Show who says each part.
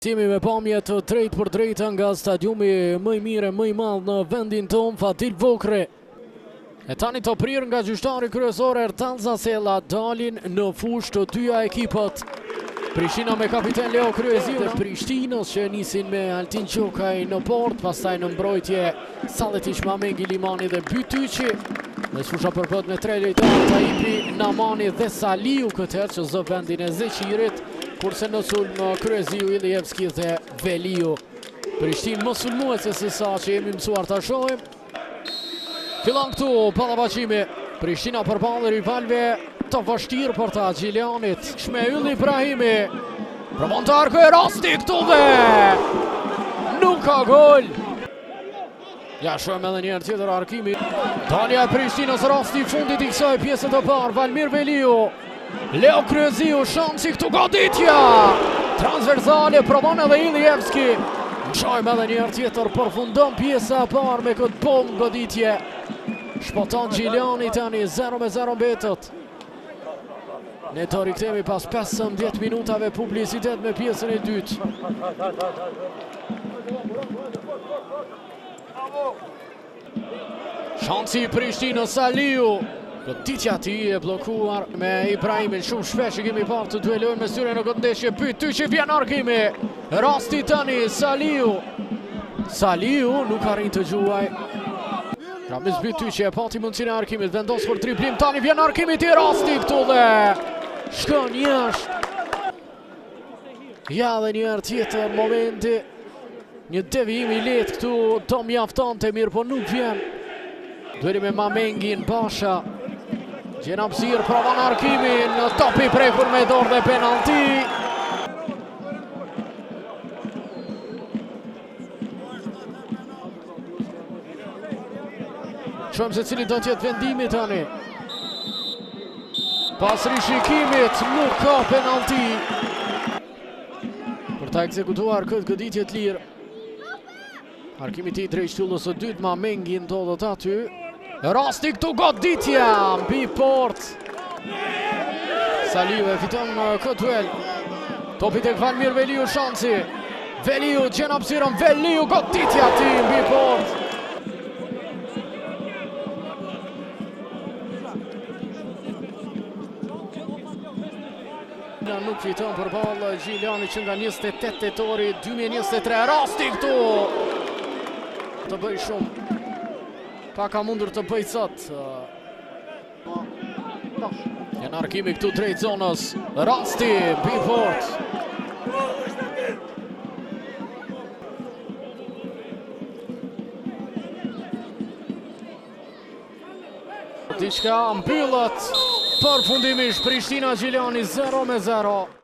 Speaker 1: Jemi me pamje të drejtpërdrejta nga stadiumi më i mirë e më i madh në vendin tonë, Fadil Vokrri. E tani të prirë nga gjyqtari kryesor Ertan Zasella dalin në fushë të dyja ekipet. Prishtina me kapiten Leo Kryeziu dhe Prishtinës që nisin me Altin Gjokaj në portë, pastaj në mbrojtje Saletiq Mamengi Limani dhe Bytyqi. Mesfusha përbëhet me tre lojtarë, Taipi, Namani dhe Saliu këtë herë që zë vendin e Zeqirit, kurse në sulm Kryeziu, Ilievski dhe Veliu. Prishtinë më sulmuese se sa që jemi mësuar ta shohim. Fillon këtu ballafaqimi. Prishtina përballë rivalëve të vështirë për ta Gjilanit. Shme Ylli Ibrahimi. Provon të harkojë rasti këtu dhe nuk ka gol. Ja shohim edhe një herë tjetër harkimi. Dalja e Prishtinës rasti i fundit i kësaj pjese të parë. Valmir Veliu. Leo Kryeziu, shansi këtu goditja. Transversale provon edhe Ilievski. Shohim edhe një herë tjetër përfundon pjesa e parë me këtë bombë goditje. Shpëton Gjilani tani 0-0 mbetet. Ne do rikthehemi pas 15 minutave publicitet me pjesën e dytë. Shansi i Prishtinës Saliu. Goditja e tij e bllokuar me Ibrahimin. Shumë shpesh i kemi parë të duelojnë mes tyre në këtë ndeshje. Bytyqi vjen harkimi. Rasti tani Saliu. Saliu nuk arrin të gjuajë. Ramiz Bytyqi e pati mundësinë e harkimit, vendos për driblim, tani vjen harkimi i rasti këtu dhe shkon jashtë. Ja dhe një herë tjetër momenti, një devijim i lehtë këtu, do mjaftonte mirëpo nuk vjen. Dueli me Mamengin, Basha, gjen hapësirë, provon harkimin, topi prekur me dorë dhe penalti. Shohim se cili do të jetë vendimi tani. Pas rishikimit nuk ka penalti. Për ta ekzekutuar këtë goditje të lirë. Harkimi i tij drejt shtyllës së dytë, Mamengi ndodhet aty. Rasti këtu goditja mbi portë. Saliu e fiton këtë duel. Topi tek Valmir Veliu shansi. Veliu gjen hapësirën, Veliu goditja e tij mbi portë. Nuk fiton përballë Gjilanit që nga 28 tetori 2023. Rasti këtu të bëj shumë. Pa ka mundur të bëj sot. Vjen harkimi këtu drejt zonës. Rasti, mbi portë. Diçka mbyllet përfundimisht Prishtina Gjilani 0 me 0.